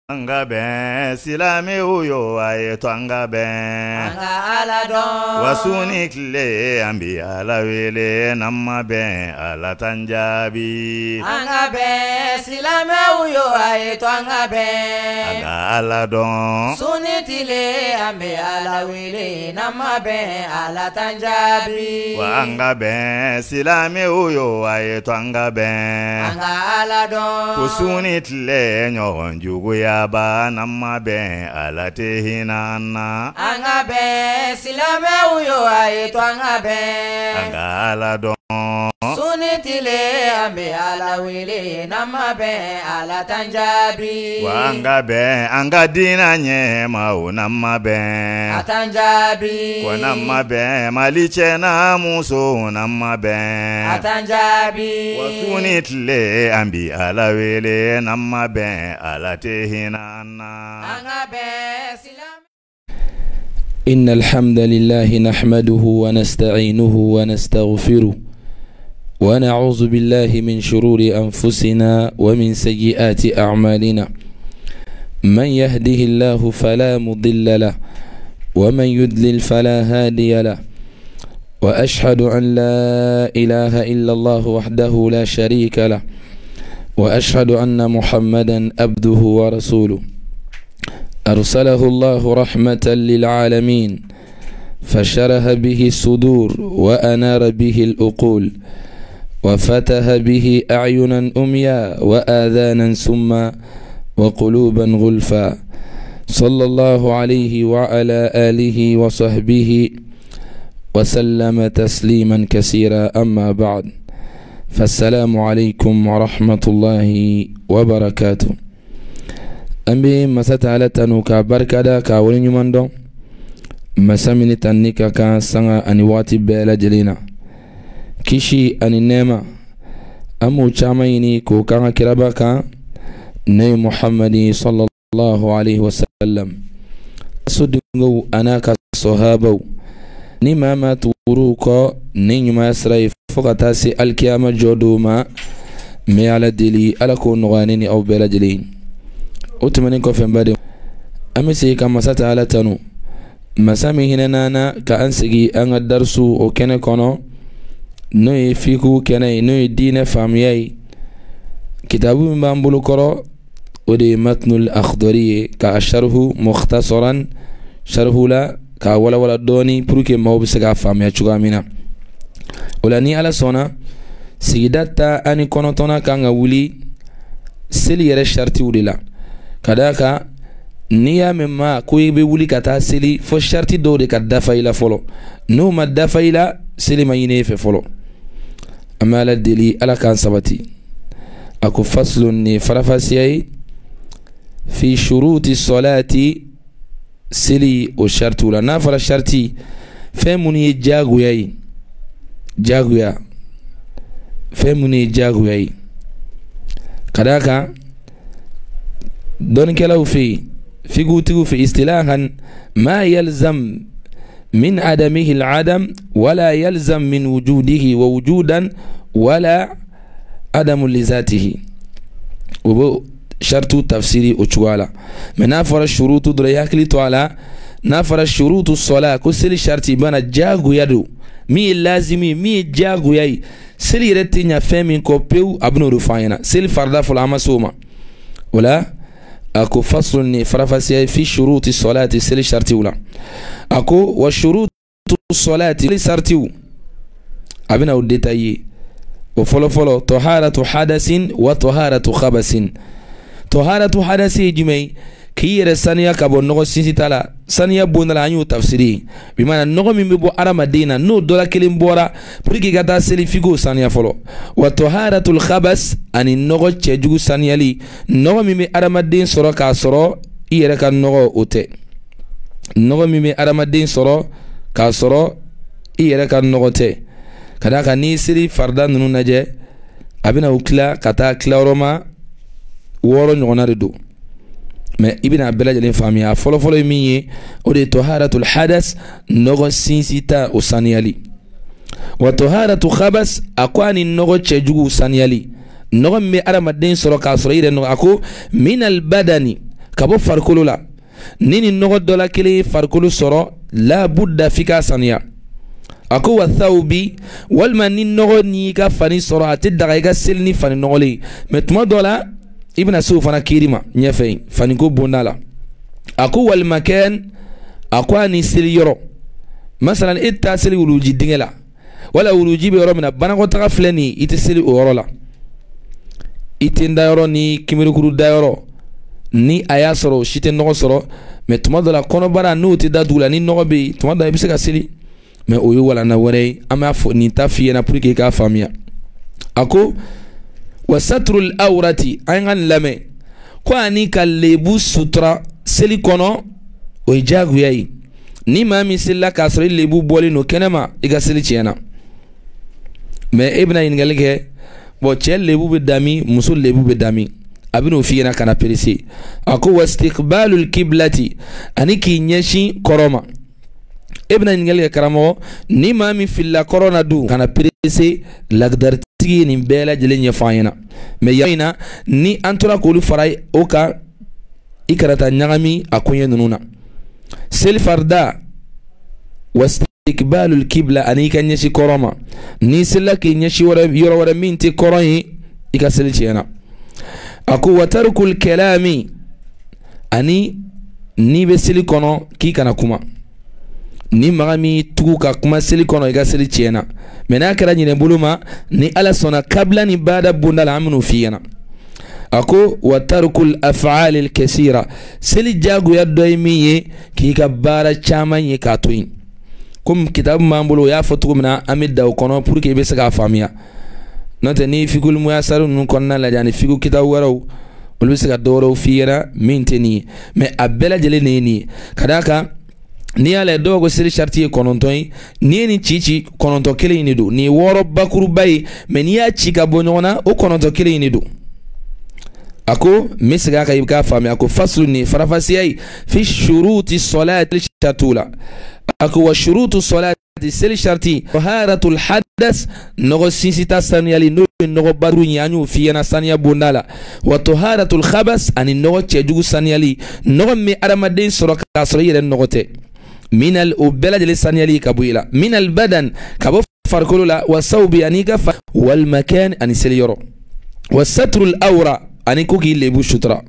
An ka bɛn silamɛw yo a ye to an ka bɛn an ka Ala dɔn wa su ni tile an bi Ala wele n'an ma bɛn Ala t'an jaabi an ka bɛn silamɛw yo a ye to an ka bɛn an ka Ala dɔn su ni tile an bɛ Ala wele n'an ma bɛn Ala t'an jaabi wa an ka bɛn silamɛw yo a ye to an ka bɛn an ka Ala dɔn ko su ni tile ɲɔgɔn juguya n'an ma bɛn Ala tɛ hinɛ an na an ka bɛn silamɛw yo a ye to an ka bɛn an ka Ala dɔn su ni tile an bɛ Ala wele n'an ma bɛn Ala t'an jaabi wa an ka bɛn an ka diinɛ ɲɛmaaw n'an ma bɛn a t'an jaabi wa n'an ma bɛn Mali cɛ n'a muso n'an ma bɛn a t'an jaabi wa su ni tile an bi Ala wele n'an ma bɛn Ala tɛ hinɛ an na an ka bɛn silamɛ. إن الحمد لله نحمده ونستعينه ونستغفره ونعوذ بالله من شرور أنفسنا ومن سيئات أعمالنا من يهده الله فلا مضل له ومن يضلل فلا هادي له وأشهد أن لا إله إلا الله وحده لا شريك له وأشهد أن محمدا عبده ورسوله أرسله الله رحمة للعالمين فشرح به الصدور وأنار به الأقول وفتح به أعينا أميا وآذانا سما وقلوبا غلفا صلى الله عليه وعلى آله وصحبه وسلم تسليما كثيرا أما بعد فالسلام عليكم ورحمة الله وبركاته. An bɛ masa Taala tanu k'a barikada k'a waleɲuman dɔn masa min tanni ka kan sanga ani waati bɛɛ lajɛlen na kisi ani nɛɛma an b'o caman ɲini k'o k'an ka kiraba kan n'o ye Muhamadi sallallahu alaihi wa sallam sodenw a n'a ka sɔhabaw ni maa maa tugur'u kɔ ni ɲumanya sira ye fo ka taa se alikiyama jɔ don ma n bɛ Ala deli Ala k'o nɔgɔya ne ni aw bɛɛ lajɛlen. O tɛmɛnen kɔfɛ n badenw an bɛ segin ka masa Taala tanu masa min hinɛna an na ka an sigi an ka darisu o kɛnɛ kɔnɔ n'o ye fiku kɛnɛ ye n'o ye diinɛ faamuya ye. Kitabu min b'an bolo kɔrɔ o de ye Matnul Akhdari ye k'a sarihu mukhtasaran sarihu la k'a walawala dɔɔni pour que maaw bɛ se k'a faamuya cogoya min na. O la ni Ala sɔnna sigida 19nan kan ka wuli seli yɛrɛ saritiw de la. Ka d'a kan n'i y'a mɛn maa ko i bɛ wuli ka taa seli fo sariti dɔw de ka dafa i la fɔlɔ n'o ma dafa i la seli ma ɲini e fɛ fɔlɔ. An bɛ Ala deli Ala k'an sabati. A ko faslun ni farafasiya ye fi shuruti salati seli o saritiw la. N'a fɔra sariti fɛn minnu ye diyagoya ye diyagoya fɛn minnu ye diyagoya ye ka d'a kan dɔnnikɛlaw fɛ yen figutigiw fɛ istilahan ma yalzam min adamihi al-adam wala yalzam min wujudihi wa wujudan wala adamu li zatihi o b'o shartu tafsiri o cogoya la. Mɛ n'a fɔra shurutu dɔrɔn i hakili to a la n'a fɔra shurutu sɔla ko seli sharti bana diyagoya don min ye lazimi min ye diyagoya ye seli yɛrɛ tɛ ɲa fɛn min kɔ pewu a bɛn'o de fɔ an ɲɛna. Seli farida fɔlɔ an ma se o ma. O la a ko faslun ni farafasiya fi shuruti salati seli shartiw la. A ko wa shurutu salati seli shartiw a bɛna o détailler. O fɔlɔfɔlɔ taharatu hadasin wa taharatu khabasin. Taharatu hadasi ye jumɛn ye? K'i yɛrɛ saniya ka bɔ nɔgɔ sinsita la. Saniya bonda la an y'o tafsiri bi maana nɔgɔ min bɛ bɔ hadamaden na n'o dɔ la kelen bɔra pour que i ka taa seli f'i k'o saniya fɔlɔ. Wa taharatul khabas ani nɔgɔ cɛjugu saniyali nɔgɔ min bɛ hadamaden sɔrɔ k'a sɔrɔ i yɛrɛ ka nɔgɔ o tɛ nɔgɔ min bɛ hadamaden sɔrɔ k'a sɔrɔ i yɛrɛ ka nɔgɔ tɛ. Ka d'a kan n'i seli farida ninnu lajɛ a bɛna o tila ka taa tilayɔrɔ ma 6 ɲɔgɔnna de don. Mɛ i bɛna a bɛɛ lajɛlen faamuya. Fɔlɔfɔlɔ ye min ye o de ye taharatul hadas nɔgɔ sinsita o saniyali. Wa taharatu khabas a ko ani nɔgɔ cɛjugu saniyali nɔgɔ min bɛ hadamaden sɔrɔ k'a sɔrɔ i yɛrɛ nɔgɔ. A ko minal badani ka bɔ farikolo la. Ni nin nɔgɔ dɔ la kelen ye farikolo sɔrɔ, la budda f'i k'a sanuya. A ko wa thawbi, walima ni nɔgɔ n'i ka fani sɔrɔ, a tɛ daga i ka seli ni fani nɔgɔlen ye. Mais tuma dɔ la i bɛna se o fana kiiri ma ɲɛfɛ yen faniko bonda la. A ko walima kɛn, a ko a ni seli yɔrɔ, masalan e taa seli wuluji dingɛ la, wala wuluji bɛ yɔrɔ min na, banakɔtaga filɛ nin ye, i tɛ seli o yɔrɔ la. I tɛ dayɔrɔ ni kimirikuru dayɔrɔ, ni a y'a sɔrɔ o si tɛ nɔgɔ sɔrɔ. Mais tuma dɔ la kɔnɔbara n'o tɛ da dugu la, ni nɔgɔ bɛ yen, tuma dɔ la i bɛ se ka seli. Mais o ye walanda wɛrɛ ye, an b'a fɔ nin ta f'i ɲɛna pour que i k'a faamuya. A ko wa satrul awrati, an ka nin lamɛn, ko ani ka lebu sutura seli kɔnɔ, o ye diyagoya ye. Ni maa min selila k'a sɔrɔ i lebu bɔlen don kɛnɛma, i ka seli tiɲɛna. Mais e bɛna ɲininkali kɛ, bon cɛ lebu bɛ dami, muso lebu bɛ dami, a bɛn'o f'i ɲɛna kana perese. A ko wastiqbalul kiblati, ani k'i ɲɛsin kɔrɔ ma. E bɛna ɲininkali kɛ karamɔgɔ, ni maa min filila kɔrɔ na dun, kana perese, lagdaritigi ye nin bɛɛ lajɛlen ɲɛfɔ an ɲɛna. Mais yan in na, ni an tora k'olu fara o kan, i kana taa ɲagami a koɲɛ ninnu na. Seli farida, wastiqbalul kibla, ani i ka ɲɛsin kɔrɔ ma. N'i selila k'i ɲɛsin yɔrɔ wɛrɛ min tɛ kɔrɔ ye, i ka seli tiɲɛna. A ko watarikul kalami, ani n'i bɛ seli kɔnɔ k'i kana kuma. Ni maga min tugu ka kuma seli kɔnɔ, i ka seli tiɲɛna. Mais n'a kɛra ɲinɛ bolo ma, ni Ala sɔnna kabila ni bada bonda la, an bɛn'o f'i ɲɛna. A ko wa tarikul af'alil kasira, seli diyagoya dɔ ye min ye, k'i ka baara caman ye k'a to yen. Komi kitabu b'an bolo, o y'a fɔ cogo min na, an bɛ da o kɔnɔ pour que i bɛ se k'a faamuya. N'o tɛ ni fikul muyasaru ninnu kɔnɔna lajɛ ani fiku kitabu wɛrɛw, olu bɛ se ka dɔ wɛrɛw f'i ɲɛna min tɛ nin ye. Mais a bɛɛ lajɛlen de ye nin ye. Ka d'a kan n'i y'a lajɛ, dɔw ko seli sariti ye 9 ye, n'i ye nin ci ci 9 kelen in de don, nin ye 6 bakuruba ye, mais n'i y'a ci ka bɔ ɲɔgɔn na, o 9 kelen in de don. A ko n bɛ segin a kan i k'a faamuya. A ko fasulu, nin farafasiya ye fi shuruti salati saritiw la. A ko wa shurutu salati, seli sariti, taharatul hadas, nɔgɔ sinsita sanuyali, n'o ye nɔgɔ baru ye, an y'o f'i ɲɛna saniya bonda la. Wa taharatul khabas, ani nɔgɔ cɛjugu sanuyali, nɔgɔ min bɛ adamaden sɔrɔ k'a sɔrɔ i yɛrɛ nɔgɔ tɛ. Minal, o bɛɛ lajɛlen sanuyali ka bɔ i la. Minal badan, ka bɔ farikolo la. Wa sawbi, ani ka fa, wal makan, ani seli yɔrɔ. Wa satrul awra, ani ko k'i lebu sutura.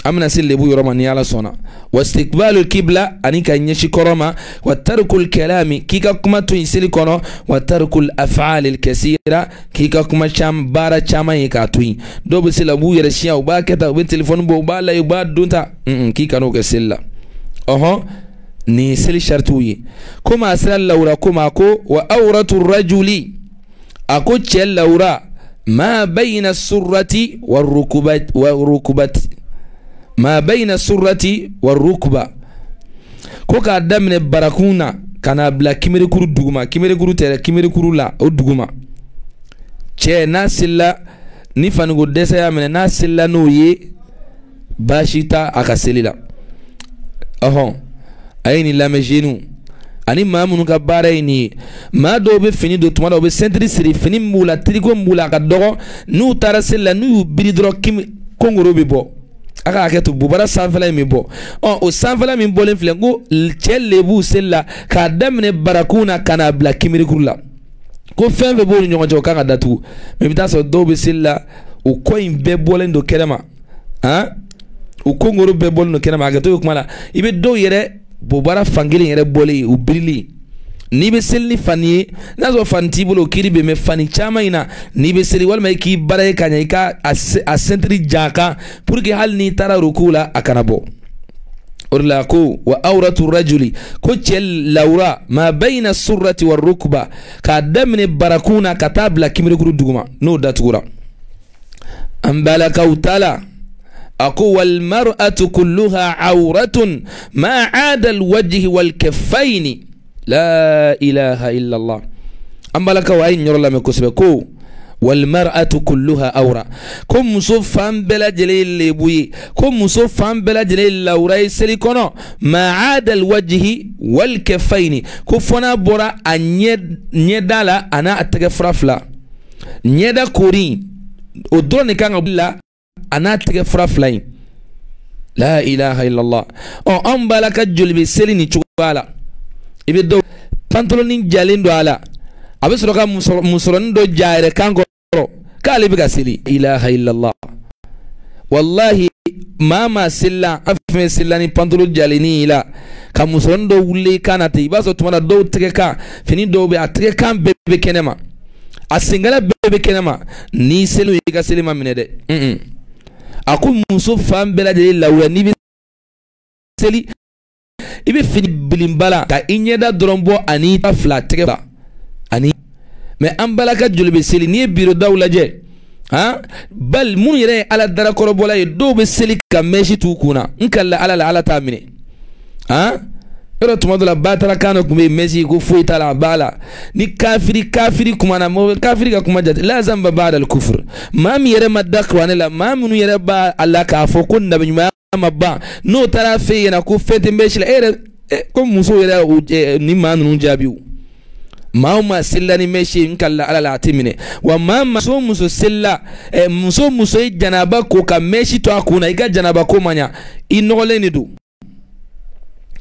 An bɛna se lebu yɔrɔ ma ni Ala sɔnna. Wa istiqbalul kibla, ani ka ɲɛsin kɔrɔ ma. Wa tarikul kalami, k'i ka kuma to yen seli kɔnɔ. Wa tarikul af'alil kasira, k'i ka kuma caman, baara caman ye k'a to yen. Dɔw bɛ se la, u b'u yɛrɛ siɲɛ, u b'a kɛ tan, u bɛ telefɔni bɔ, u b'a lajɛ, u b'a don tan. K'i kan'o kɛ seli la. Ɔhɔn, nin ye seli saritiw ye. Komi a sera lawura ko ma, a ko wa awratu rajuli, a ko cɛ lawura, ma bayna surrati wa rukubati, ma bayna surrati wa rukba, ko k'a daminɛ barakun na ka n'a bila kimirikuru duguma, kimirikuru tɛ dɛ, kimirikuru la o duguma. Cɛ n'a selila ni faniko dɛsɛ y'a minɛ, n'a selila n'o ye, baasi t'a a ka seli la. Ɔhɔn, a ye nin lamɛn jeunes ani maa minnu ka baara ye nin ye. Maa dɔw bɛ fini don, tuma dɔw u bɛ sɛntiri siri, fini min b'u la, tiriko min b'u la, a ka dɔgɔ. N'u taara seli la, n'u y'u biri dɔrɔn, kimi kongoro bɛ bɔ. A ka hakɛ to, bobara sanfɛla in bɛ bɔ. Ɔ, o sanfɛla min bɔlen filɛ, n ko cɛ lebu seli la k'a daminɛ barakun na ka n'a bila kimirikuru la, ko fɛn fɛn b'o ni ɲɔgɔn cɛ, o kan ka datugu. Mais i bɛ taa sɔrɔ dɔw bɛ seli la, o kɔ in bɛɛ bɔlen don kɛnɛma, han, o kongoro bɛɛ bɔlen don kɛnɛma. Hakɛ to bɛ kuma la, i bɛ dɔw yɛrɛ bobara fankelen yɛrɛ bɔlen, u birili. N'i bɛ seli ni fani ye, n'a sɔrɔ fani t'i bolo, o kiiri bɛ, mais fani caman in na, n'i bɛ seli, walima i k'i baara ye ka ɲɛ, i ka a sɛntiri ja a kan pour que hali n'i taara ruku la, a kana bɔ. O de la ko wa awratu rajuli, ko cɛ lawura, ma bayna surrati wa rukba, k'a daminɛ barakun na ka taa bila kimirikuru duguma, n'o datugura. An balakaw ta la, a ko wal mar'atu kulluha awratun ma aada al wajhi wal kaffaini. La ilaha illallah. An balakaw, a ye nin yɔrɔ lamɛn kosɛbɛ. Ko wal mar'atu kulluha awra, ko muso fan bɛɛ lajɛlen ye lebu ye, ko muso fan bɛɛ lajɛlen ye lawura ye seli kɔnɔ. Ma aada al wajhi wal kaffaini, ko fo n'a bɔra a ɲɛda la a n'a tɛgɛ fura fila, ɲɛda koori o dɔrɔn de kan ka bila a n'a tɛgɛ fura fila in. La ilaha illallah. Ɔ an b'a la ka joli bɛ seli nin cogoya la. I bɛ dɔw pantalonin jalen don a la, a bɛ sɔrɔ ka musɔrɔnin dɔ ja a yɛrɛ kan kɔrɔ k'ale bɛ ka seli. Ilaha illallah. Wallahi maa maa selila an fɛn selila ni pantalo jalennin y'i la ka musɔrɔnin dɔ wuli i kan na ten, i b'a sɔrɔ tuma dɔ dɔw tɛgɛ kan fini dɔw bɛ a tɛgɛ kan bɛɛ bɛ kɛnɛ ma, a senkala bɛɛ bɛ kɛnɛ ma. N'i seli i ka seli ma minɛ dɛ. A ko muso fan bɛɛ lajɛlen lawuya, n'i bɛ seli i bɛ fini bilenba la ka i ɲɛda dɔrɔn bɔ ani i fila tɛgɛ la ani. Mɛ an balaka joli bɛ seli, n'i ye birodaw lajɛ han, bali minnu yɛrɛ ye ala darakɔrɔbɔla ye, dɔw bɛ seli ka mɛsi t'u kun na. N kalila ala la, ala t'a minɛ. Han, yɔrɔ tuma dɔ la batara kan dɔ tun bɛ yen, mɛsi ko foyi t'a la, a b'a la. Ni kafiri kumana, mɔgɔ kafiri ka kuma jate la zanba ba'da al-kufr. Maa min yɛrɛ ma da kuranɛ la, maa minnu yɛrɛ b'a la k'a fɔ ko nabiɲumanya ma ban, n'o taara f'e ɲɛna ko fɛn tɛ mɛsi la, e yɛrɛ ko musow yɛrɛ ni maa ninnu jaabi o. Maa o maa selila ni mɛsi ye, n kalila ala la, a tɛ minɛ. Wa maa muso muso selila, muso muso ye janaba ko ka mɛsi to a kun na, i ka janaba ko man ɲa, i nɔgɔlen de don.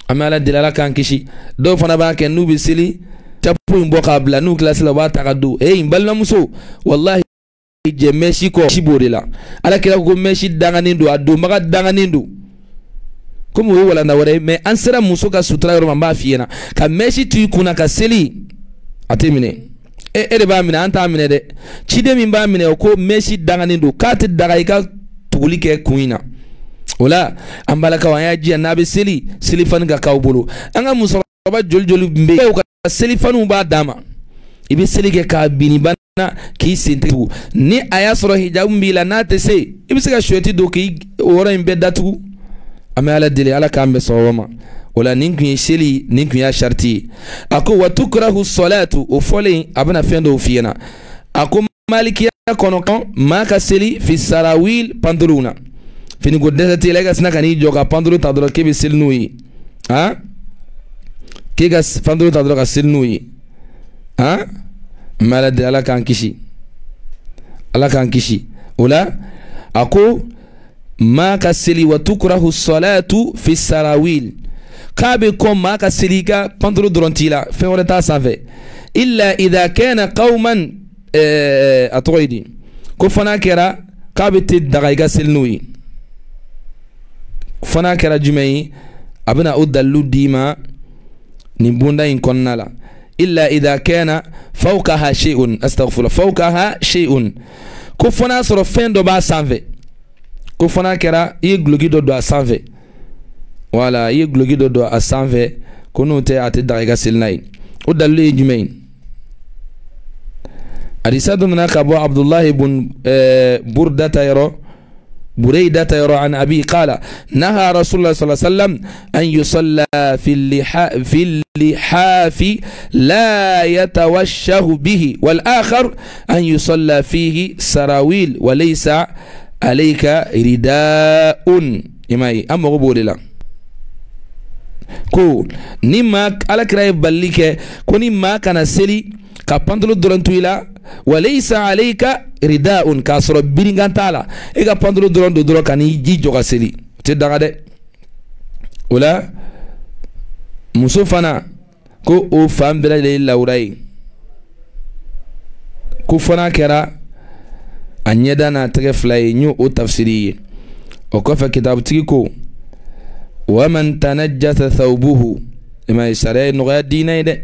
An bɛ ala deli ala k'an kisi. Dɔw fana b'a kɛ n'u bɛ seli capo in bɔ k'a bila, n'u kilasi la u b'a ta ka don. N balimamuso, walahi jɛ mɛsi kɔ si b'o de la. Ala kira ko mɛsi danganen don, a donbaga danganen don. Komi o ye walanda wɛrɛ ye, mɛ an sera muso ka sutura yɔrɔ ma, n b'a f'i ɲɛna ka mɛsi to i kunna ka seli a tɛ minɛ. E de b'a minɛ, an t'a minɛ dɛ. Ciden min b'a minɛ o ko mɛsi danganen don, k'a tɛ daga i ka tuguli kɛ kun in na. O la an balakaw, an y'a jija n'a bɛ seli, selifani ka k'aw bolo. An ka musokɔrɔba joli joli bɛ yen, u ka selifaniw b'a d'a ma. I bɛ seli kɛ k'a bin banna k'i sen tugu. Ni a y'a sɔrɔ hijabu b'i la, n'a tɛ se, i bɛ se ka suyɛti don k'i o yɔrɔ in bɛɛ datugu. An bɛ ala deli ala k'an bɛn sawaba ma. O la nin tun ye seli, nin tun y'a sariti ye. A ko wa tukrahu salatu, o fɔlen a bɛna fɛn dɔw f'i ɲɛna. A ko malikiya kɔnɔ, maa ka seli fi sarawil pantolow na. Finiko dɛsɛ t'i la, i ka sina ka n'i jɔ ka pantolo ta dɔrɔn k'e bɛ seli n'o ye. Han, k'e ka pantolo ta dɔrɔn ka seli n'o ye. Han, n bɛ ala deli ala k'an kisi, ala k'an kisi. O la a ko maa ka seli wa tukrahu salatu fi sarawil, k'a bɛ kɔn maa ka seli i ka pantolo dɔrɔn t'i la, fɛn wɛrɛ t'a sanfɛ. Illa idha kana qauman, a tɔgɔ ye di, ko fana kɛra k'a bɛ te daga i ka seli n'o ye. Fana kɛra jumɛn ye, a bɛna o dalilu d'i ma nin bonda in kɔnɔna la. Illa idha kana fawqaha shay'un, astaghfirullah, fawqaha shay'un, ko fana sɔrɔ fɛn dɔ b'a sanfɛ. Ko fana kɛra i ye guloki dɔ don a sanfɛ, wala i ye guloki dɔ don a sanfɛ, ko n'o tɛ a tɛ daga i ka seli n'a ye. O dalilu ye jumɛn ye? Hadisa dɔ nana ka bɔ Abdullahi bun Burdata yɔrɔ, بريدة يرى عن أبي قال نهى رسول الله صلى الله عليه وسلم أن يصلى في اللحاف لا يتوشه به، والآخر أن يصلى فيه سراويل وليس عليك رداء. إماي أما غبور لا ko ni ma ala kira ye balili kɛ ko ni maa kana seli ka pantolo dɔrɔn to i la, walaysa alayka ridaun, k'a sɔrɔ birinkan t'a la, e ka pantolo dɔrɔn don dɔrɔn ka n'i ji jɔ ka seli, o tɛ daga dɛ. O la muso fana ko o fan bɛɛ lajɛlen ye lawura ye. Ko fana kɛra a ɲɛda n'a tɛgɛ fila ye, n y'o o tafsiri ye. O kɔfɛ kitabutigi ko waman tanajjasa thawbuhu, i m'a ye sariya ye nɔgɔya diinɛ ye dɛ,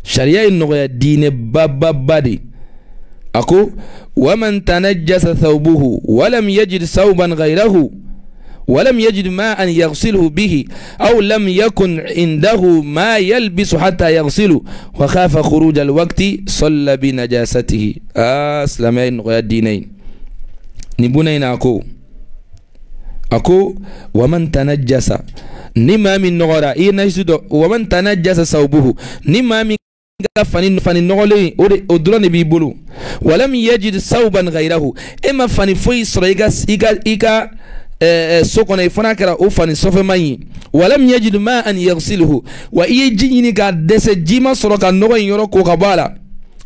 sariya ye nɔgɔya diinɛ bababa de. A ko waman tanajjasa thawbuhu walam yajid thawban ghayrahu ولم يجد ماء يغسله به أو لم يكن عنده ما يلبس حتى يغسله وخاف خروج الوقت صلى بنجاسته. سلامين غير دينين نبونين. أكو ومن تنجس نما من نغرا ومن تنجس ثوبه نما من fani nɔgɔlen o dɔrɔn de b'i bolo, walam yajid thawban ghayrahu, e ma fani foyi sɔrɔ i ka so kɔnɔ, i fana kɛra o fani sɔfɛma ye, walam yajid ma'an yaghsiluhu, wa i ye ji ɲini k'a dɛsɛ, ji ma sɔrɔ ka nɔgɔ in yɔrɔ ko ka bɔ a la,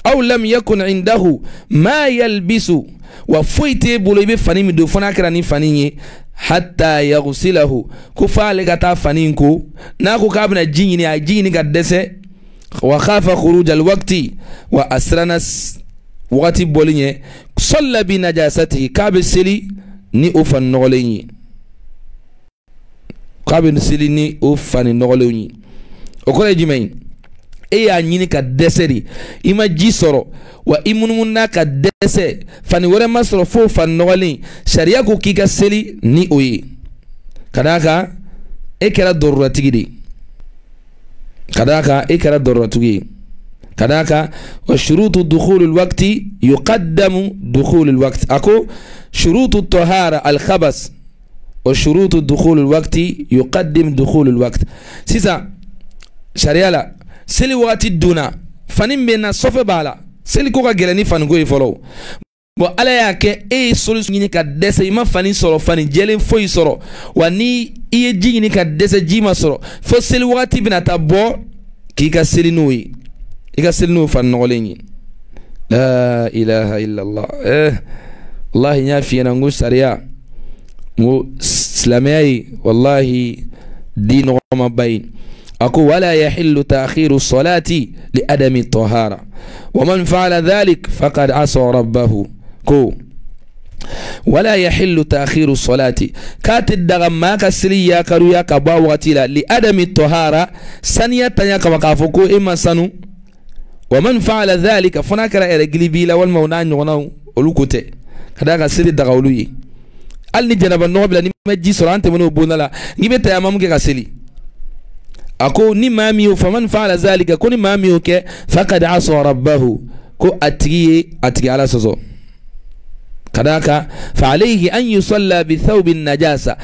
aw lam yakun indahu ma yalbisu, wa foyi t'e bolo i bɛ fani min don, fana kɛra ni fani ye, Hatta yaghsilahu, ko f'ale ka taa fani in ko, n'a ko k'a bɛna ji ɲini, a ye ji ɲini ka dɛsɛ. Wa khafa khuruj alwaqti, wa a siranna wagati bɔli ɲɛ. Salla bi najasatihi, k'a bɛ seli ni o fani nɔgɔlen ye, k'a bɛ seli ni o fani nɔgɔlenw ye. O kɔrɔ ye jumɛn ye? E y'a ɲini ka dɛsɛ de, i ma ji sɔrɔ, wa i munumununa ka dɛsɛ, fani wɛrɛ ma sɔrɔ fo fani nɔgɔlen. Sariya ko k'i ka seli ni o ye, ka d'a kan e kɛra dɔruratigi de ye, ka d'a kan e kɛra dɔruratigi ye, ka d'a kan wa shurutu dukhulul waqti yuqaddamu dukhulul waqti. A ko shurutu tahara al-khabas wa shurutu dukhulul waqti yuqaddim dukhulul waqti. Sisan sariya la, seli wagati donna, fani bɛ na, sɔfɛ b'a la, seli ko ka gɛlɛn ni faniko ye fɔlɔ. Bon, ala y'a kɛ e ye solution ɲini ka dɛsɛ, i ma fani sɔrɔ, fani jɛlen foyi sɔrɔ, wa ni i ye ji ɲini ka dɛsɛ, ji ma sɔrɔ, fo seli wagati bɛna taa bɔ k'i ka seli n'o ye, i ka seli n'o fani nɔgɔlen ye. La ilaha illallah. Wallahi n y'a f'i ɲɛna, n ko sariya, n ko silamɛya ye wallahi di nɔgɔmaba ye. A ko wala yahillu ta'khiru salati li adami tahara wa man fa'ala dhalik faqad asa rabbahu. Ko wala yahillu ta'khiru salati, k'a tɛ daga maa ka seli yakaruya ka bɔ a wagati la, li adami tahara, saniya tanya kama, k'a fɔ ko e ma sanu. Wa man fa'ala dhalika, fo n'a kɛra ɛrɛgili b'i la walima o n'a ɲɔgɔnnaw, olu ko tɛ, ka d'a kan seli daga olu ye. Hali ni janaba nɔgɔ b'i la, n'i ma ji sɔrɔ, an tɛmɛn'o bonda la, n'i bɛ tayamamu kɛ ka seli. A ko ni maa min y'o, faman fa'ala zalika, ko ni maa min y'o kɛ, faqad asa rabbahu, ko a tigi ye a tigi ala sɔsɔ. Ka d'a kan fa alayhi an yusalla bi thawbi najasa,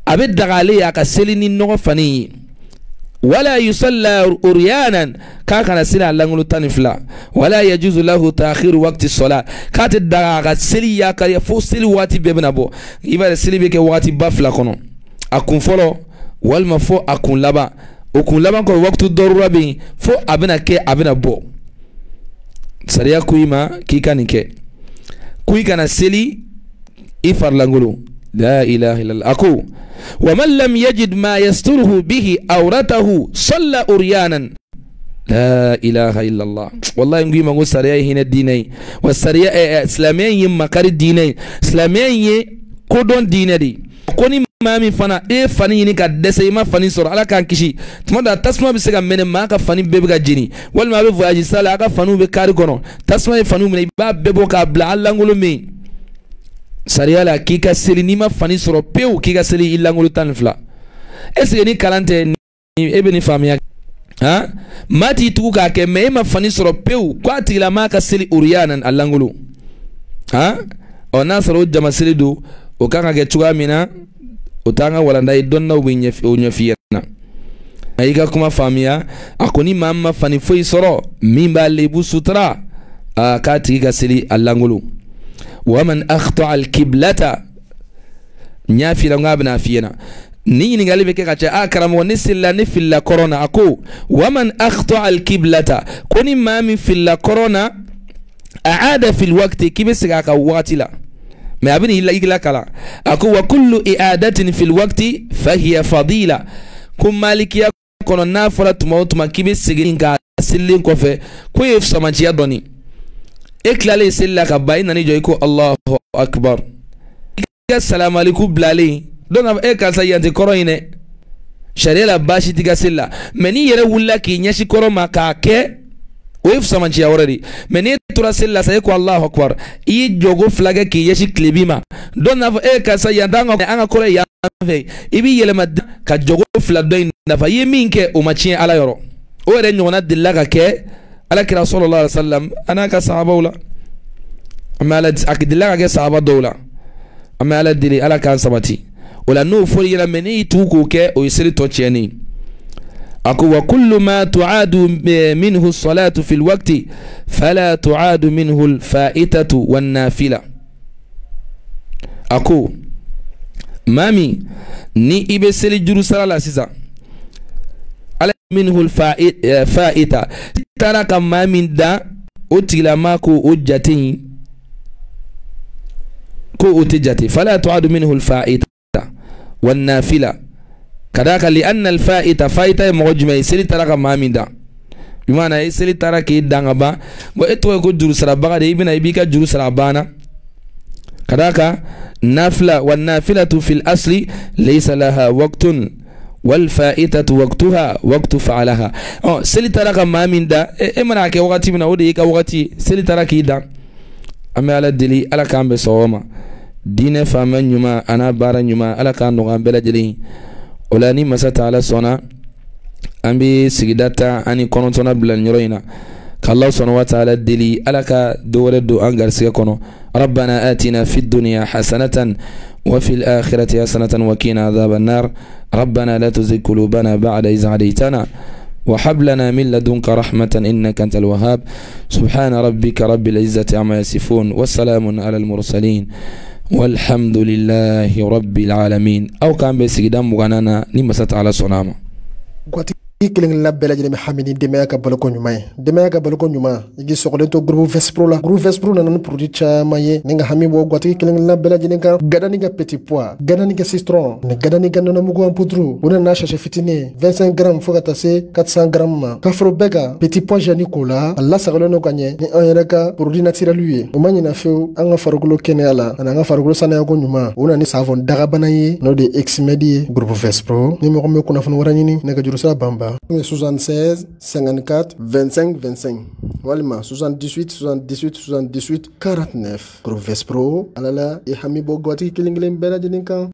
a bɛ daga ale ye a ka seli ni nɔgɔ fani ye. Wala yusalla uryanan, k'a kana seli a langolo 12. Wala yajuzu lahu ta'khiru waqti salat, k'a tɛ daga a ka seli yakariya fo seli waati bɛɛ bɛna bɔ. I b'a ye seli bɛ kɛ waati ba fila kɔnɔ, a kun fɔlɔ walima fo a kun laban. O kun laban kɔrɔ waqtu darura bɛ yen, fo a bɛna kɛ, a bɛna bɔ. Sariya ko i ma k'i ka nin kɛ, ko i kana seli i farilangolo. La ilaha illallah. A ko wa man lam yajid ma yasturuhu bihi awratahu salla uryanan. La ilaha illallah. Wallahi n ko i ma ko sariya ye hinɛ diinɛ ye, wa sariya silamɛya ye makari diinɛ ye, silamɛya ye kodɔn diinɛ de ye. Ko ni maa min fana e ye fani ɲini ka dɛsɛ, i ma fani sɔrɔ, ala k'an kisi, tuma dɔ tasuma bɛ se ka mɛnɛ, maa ka fani bɛɛ bɛ ka jeni, walima a bɛ voyage sira la, a ka faniw bɛ kari kɔnɔ, tasuma ye faniw minɛ, i b'a bɛɛ bɔ k'a bila a lankolon bɛ yen. Sariya la k'i ka seli, n'i ma fani sɔrɔ pewu, k'i ka seli i lankolon 12. Est ce que ni kalan tɛ, e bɛ nin faamuya? Han, maa t'i tugu k'a kɛ, mɛ e ma fani sɔrɔ pewu, k'a tigilamaa ka seli uryanan a lankolon. Han, ɔ n'a sɔrɔ o jama seli don, o kan ka kɛ cogoya min na, o t'an ka walanda ye, dɔnniyaw bɛ o ɲɛf'i ɲɛna. A y'i ka kuma faamuya. A ko ni maa ma fani foyi sɔrɔ min b'a lebu sutura, a k'a tigi ka seli a lankolon. Wa man akhta al-kiblata, n y'a f'i ɲɛna, n k'a bɛna f'i ɲɛna. Ni ɲininkali bɛ kɛ ka caya, a karamɔgɔ ne selila, ne filila kɔrɔn na. A ko wa man akhta al-kiblata, ko ni maa min filila kɔrɔn na, aada fil waqti, k'i bɛ segin a ka wagati la. Mais a bɛ n'i la kalan. A ko wa kullu i'adatin fil waqti fahiya fadila, ko malikiya kɔnɔ n'a fɔra tuma o tuma k'i bɛ segin ka selilen kɔfɛ, k'o ye samanciya dɔɔni. E tilalen seli la ka ban, i nan'i jɔ, i ko Allahu akbar, i ka salamaliku bilalen, donc e karisa yan tɛ kɔrɔ in dɛ, sariya la baasi t'i ka seli la. Mais n'i yɛrɛ wulila k'i ɲɛsin kɔrɔ ma k'a kɛ, o ye samanciya wɛrɛ de ye. Mais n'e tora seli la sa, e ko Allahu akbar, i ye jɔgo fila kɛ k'i ɲɛsin tilebin ma, dɔ n'a fɔ e karisa yan t'an ka, an ka kɔrɔ ye yan fɛ, i b'i yɛlɛma ka jɔgo fila dɔ in nafa. I ye min kɛ, o ma tiɲɛ ala yɔrɔ. O yɛrɛ ɲɔgɔnna delila ka kɛ ala kira sallallahu alaihi wasallam a n'a ka sahabaw la. An bɛ ala, a delila ka kɛ sahaba dɔw la. An bɛ ala deli ala k'an sabati. O la n'o fɔr'i ɲɛna, mɛ n'i y'i tugu k'o kɛ, o ye seli tɔ tiɲɛnen ye. A ko wa kullu ma tu'adu minhu salatu fil waqti fala tu'adu minhu al-fa'itatu wan nafila. A ko maa min ni i bɛ seli juru sara la sisan, ala minhu al-fa'ita, taara ka maa min dan, o tigilamaa ko o jate in, ko o tɛ jate. Fala tu'adu minhu al-fa'ita, Wannafila ka d'a kan li anna alfa'ita fa'ita ye mɔgɔ jumɛn ye seli taara ka maa min dan i maana i seli taara k'i dan ka ban bon e tɔgɔ ye ko juru sarabaga de i bɛna i b'i ka juru sara a banna ka d'a kan nafila wannafilatu fil asli laysa laha waqtun walfa'itatu waqtuha waqtu fa'alaha ɔ seli taara ka maa min dan e mana a kɛ wagati min na o de y'i ka wagati seli taara k'i dan an bɛ ala deli ala k'an bɛn sɔgɔma ma diinɛ faama ɲuman a n'a baara ɲuman ala k'an nɔgɔya an bɛɛ lajɛlen o la ni masa taala sɔnna an bɛ sigida 19nan bila nin yɔrɔ in na k'Allahu subhanahu wa ta'ala deli ala ka dɔ wɛrɛ don an garisɛgɛ kɔnɔ rabbana atina fid dunya hasanatan wa fil akhirati hasanatan wa qina adhaban nar rabbana la tuzigh qulubana ba'da idh hadaytana وهب لنا من لدنك رحمة إنك أنت الوهاب سبحان ربك رب العزة عما يصفون والسلام على المرسلين والحمد لله رب العالمين أو كان بسجدان مغنانا نمسات على صنامة I kelen kelenna bɛɛ lajɛlen bɛ hami ni denbaya ka baloko ɲuman ye denbaya ka baloko ɲuman i k'i sɔgɔlen to groupe Vespro la groupe Vespro nana ni produit caman ye ni ka hami bɔ gatigi kelen kelenna bɛɛ lajɛlen kan gadani ka petit pois gadani ka citron ni gadani ka nɔnɔmugu en poudre u nana sachet fitinin 25 grammes fo ka taa se 400 grammes ma ka fara o bɛɛ kan petit pois jani k'o la a lasagolen don ka ɲɛ ni an yɛrɛ ka produit naturel ye o ma ɲina fewu an ka farikolo kɛnɛya la ani an ka farikolo sanuyako ɲuman o nana ni savon dagabana ye n'o de ye Exmed ye groupe Vespro ni mɔgɔ min bɛ kunnafoni wɛrɛ ɲini nɛgɛjuru sira banba 76 54 25 25 walima 78 78 78 49 groupe Vespro ala la i hami bɔ gatigi kelen kelen bɛɛ lajɛlen kan.